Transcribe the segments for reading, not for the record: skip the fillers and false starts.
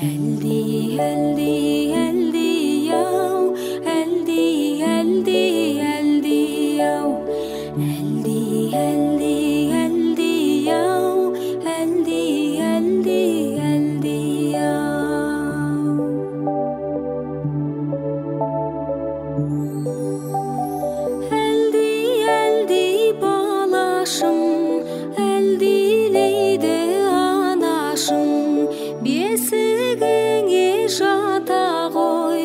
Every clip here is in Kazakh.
Әлди, әлди, әлди ау, әлди, әлди, әлди ау, әлди, әлди, әлди ау, әлди, әлди, әлди ау. Әлди, әлди балашым, әлдилейді анашым, бесігіңе жата ғой,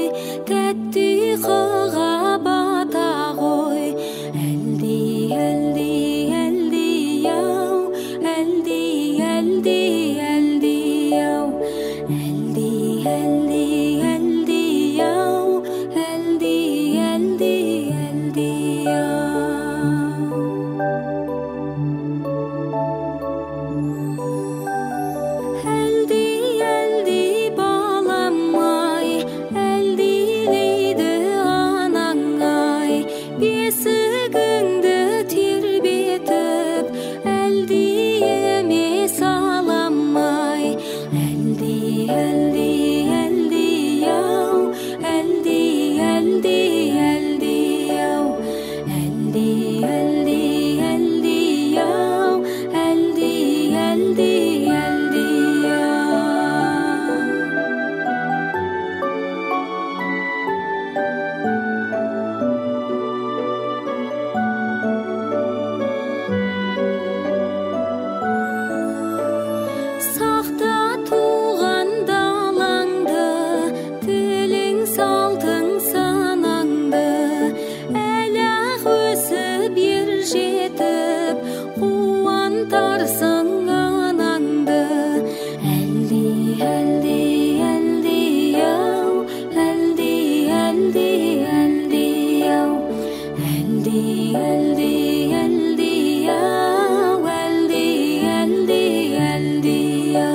тәтті ұйқыға бата ғой. Әлди, әлди, әлди ау, әлди, әлди, әлди ау, әлди, әлди, әлди ау, әлди, әлди, әлди ау. Әлди, әлди балам-ай, әлдилейді анаң-ай, бесігіңді тербетіп, әлдиіме салам-ай. Әлди, әлди, әлди ау, әлди, әлди, әлди ау, әлди, әлди, әлди ау, әлди, әлди, әлди ау. Сақта туған далаңды, тілің салтың санаңды, әлі-ақ өсіп ер жетіп, қуантарсың анаңды. Әлди, әлди, әлди ау, әлди, әлди, әлди ау, әлди, әлди, әлди ау, әлди, әлди, әлди ау.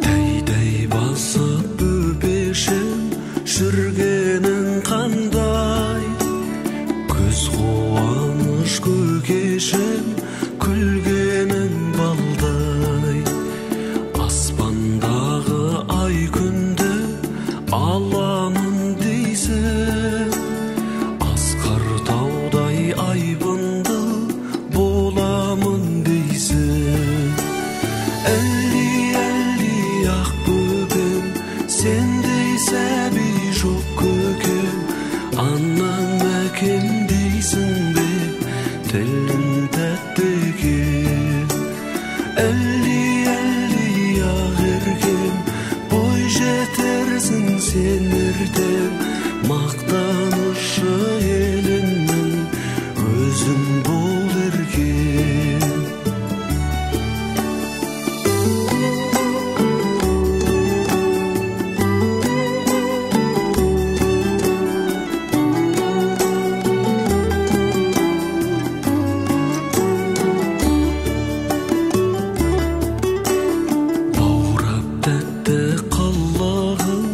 Тәй-тәй басып бөпешім, жүргенің қандай? Көз қуаныш көкешім, күлгенің балдай. Аспандағы ай күнді аламын дейсің, асқар таудай айбынды боламын дейсің. Әлди, әлди ақ бөпем, сендей сәби жоқ көкем, анаң әкем дейсің бе, тілің тәтті екен. Әлди, әлди ақ еркем, бой жетерсің сен ертең, мақтанышы еліңнің өзің бол еркем. Баурап тәтті қылығың,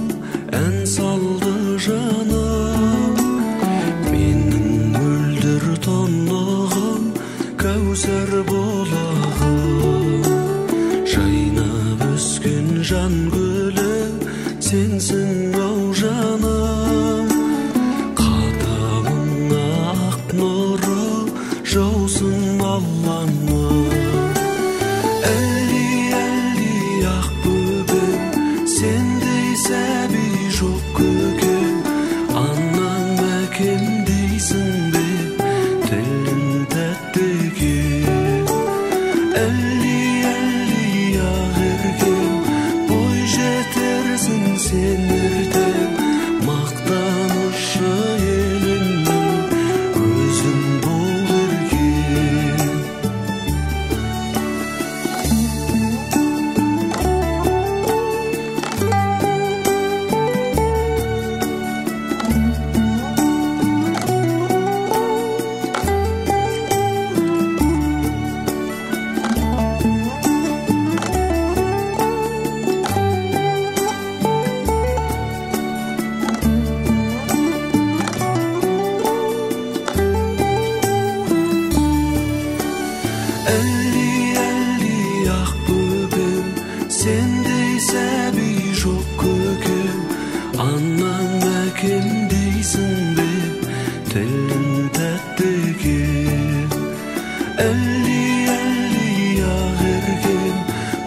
ән салды жаным, менің мөлдір тұнығым, кәусар бұлағым. Жайнап өскен жан гүлі, сенсің ау жаным, қадамыңа ақ нұр. тәтті екен. Әлди, әлди ақ еркем,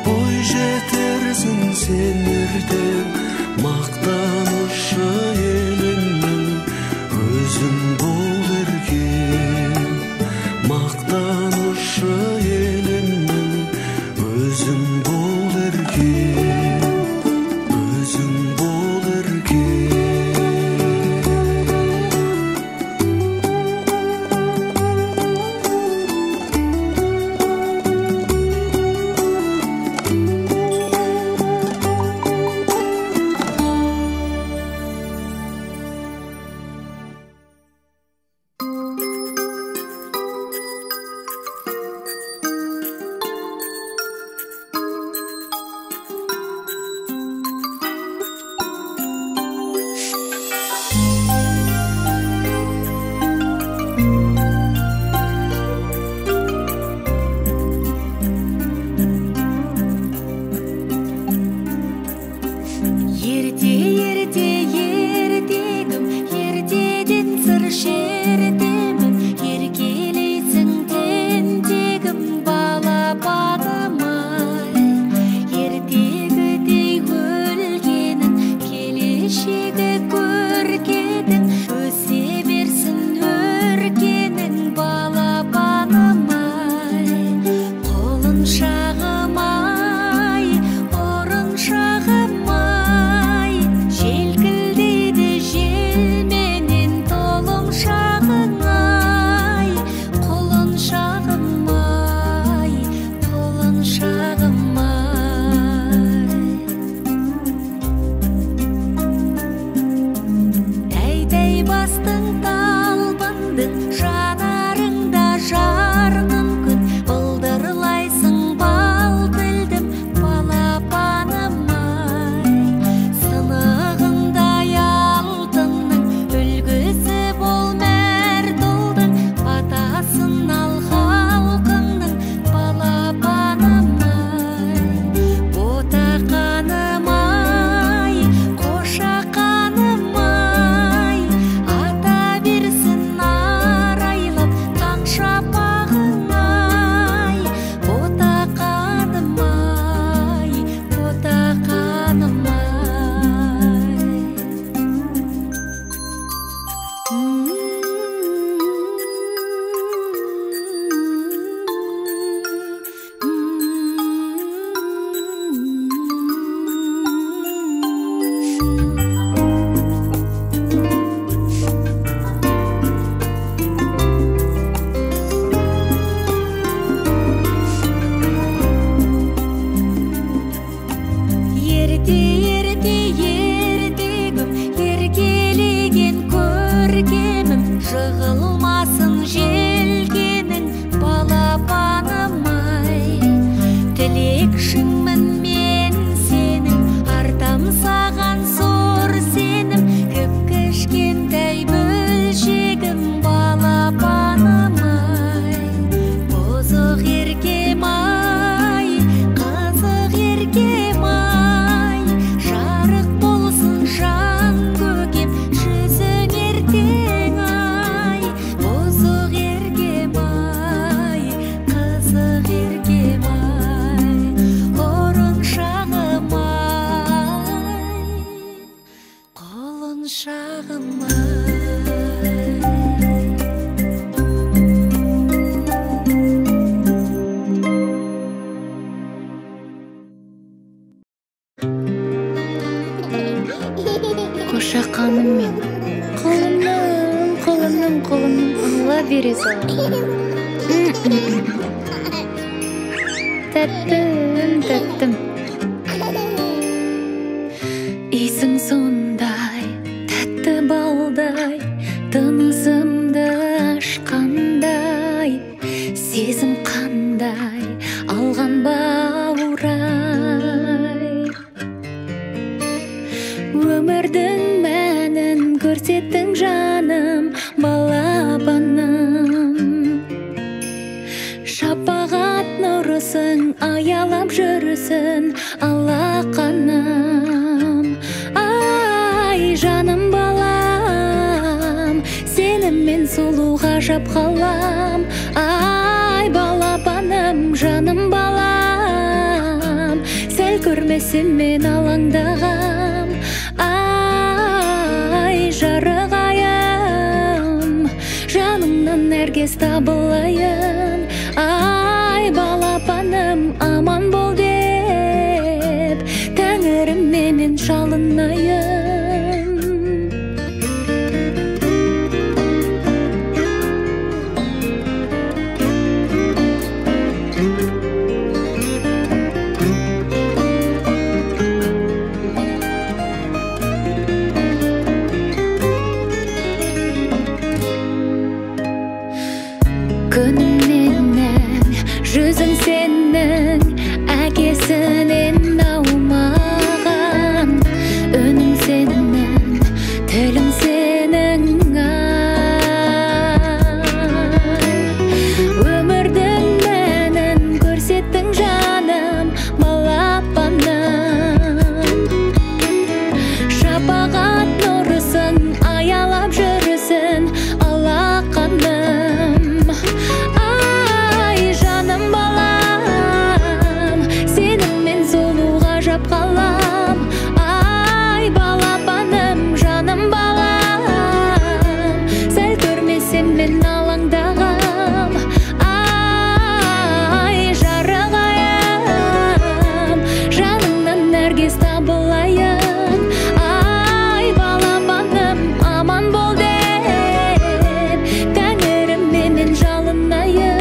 бой жетерсің сен ертең. Мақтанышы елімнің, өзің бол еркем. Мақтанышы елімнің, өзің бол еркем. Өзің бол еркем. Ерте, ерте, ертегім, ертеден сыр шертемін, еркелейсің тентегім, балапаным ай. Ертегідей өлгенің, келешегі көркедің, өсе берсін өркенің, балапаным ай. Құлыншағым ай, ұрыншағым ай, желкілдейді желменен толымшағың ай, құлыншағым ай, құлыншағым ай. Тәй-тәй бастың талбындың, жанарыңда жарқын күн, былдырлайсың бал тілдім, балапаным ай. Сынығындай алтынның үлгісі бол мәрт ұлдың, батасын ал халқыңның, балапаным ай. Ботақаным ай, қошақаным ай, ата берсін арайлап таң шапағың ай, ботақаным ай, ботақаным ай. Ерте, ерте, ертегім, еркелеген көркемім, жығылмасын желкенің, балапаным ай. Тілекшіңмін мен сенің, артам саған зор сенім, кіп-кішкентай бөлшегім, балапаным ай. Бұзық еркем ай, қызық еркем ай, жарық болсын жан көкем, жүзің ертең ай. Бұзық еркем ай, қызық еркем ай, ұрыншағым ай, құлыншағым ай. Қошақаным мен, құлыным, құлыным, құлыным, алла бере салған. Тәттім, тәттім. Иісің сондай, тәтті балдай, тынысымды ашқандай, сезім қандай, алған баурай. Өмірдің мәнін көрсеттің жаным, балапаным. Шапағат нұрысың аялап жүрсін алақаным. Ай, жаным балам, сені мен сұлу сұлу ғажап қалам. Ай, балапаным, жаным балам, сәл көрмесем мен алаңдағам. Ай, жарық айым, жаныңнан әркез табылайын. Ай, балапаным, аман бол деп, тәңіріме мен жалынайын. Күнім менің, жүзің сенің, әкесінен аумаған. Үнің сенің, тілің сенің, ай. Өмірдің мәнін көрсеттің, жаным, балапаным. Шапағат нұрысың, аялап жүрсін алақаным. Ай, жаным балам, сенімен сұлу ғажап қалам. Ай, балапаным, жаным балам, сәл көрмесем мен алаңдағам. Ай, жарық айым, жаныңнан әркез табылайын. Ай, балапаным, аман бол деп, тәңіріме мен жалынайын.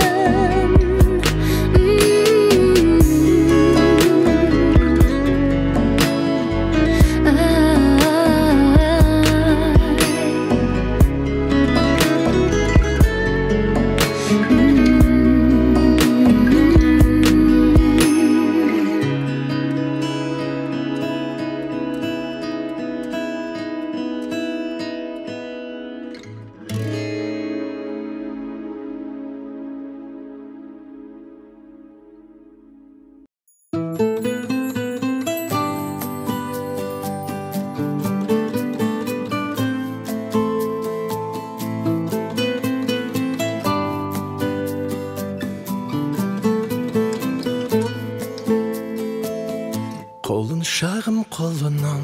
Құлыншағым, құлыным,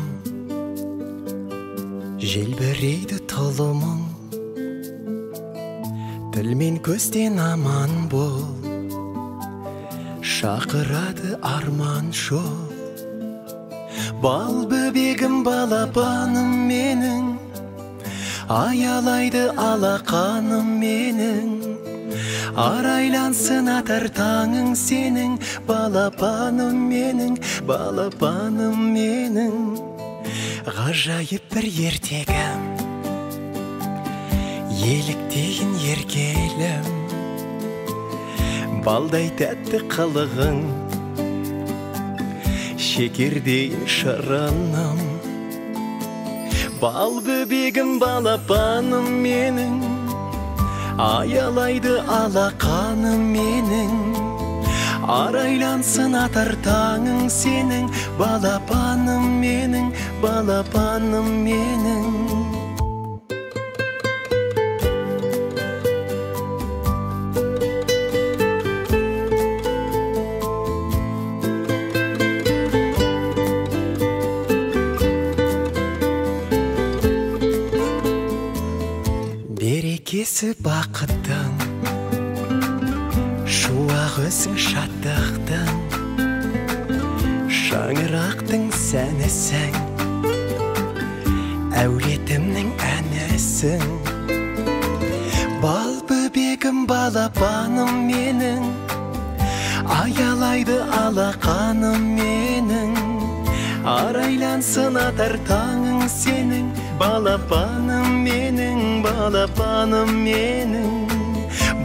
желбірейді тұлымың. Тіл мен көзден аман бол, шақырады арман жол. Бал бөбегім, балапаным менің, аялайды алақаным менің. Арайлансын атар таңың сенің, балапаным менің, балапаным менің. Ғажайып бір ертегім, еліктейін еркелім. Балдай тәтті қылығың, шекердейін шырыным. Бал бөбегім, балапаным менің, аялайды алақаным менің. Арайлансын атар таңың сенің, балапаным менің, балапаным менің. Берекесі бақыттың, шуағы өзің шаттықтың, шаңырақтың сәнісің, әулетімнің әнісің. Бал бөбегім, балапаным менің, аялайды алақаным менің. Арайлансын атар таңың сенің, балапаным менің, балапаным менің.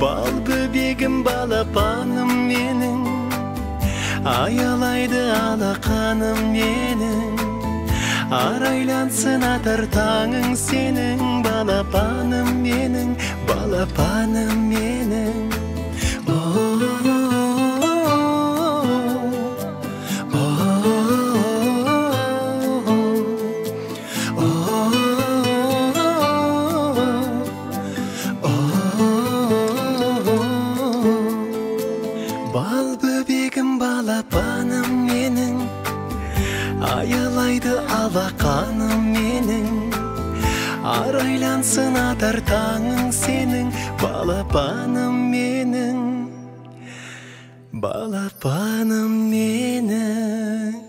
Бал бөбегім, балапаным менің, аялайды алақаным менің. Арайлансын атар таңың сенің, балапаным менің, балапаным менің. Oh. Балапаным менің, балапаным менің.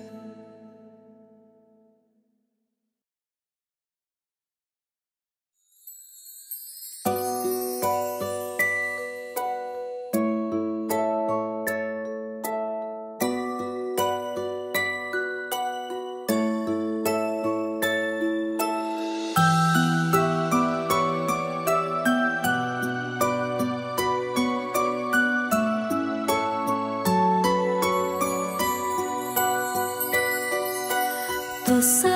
Тоса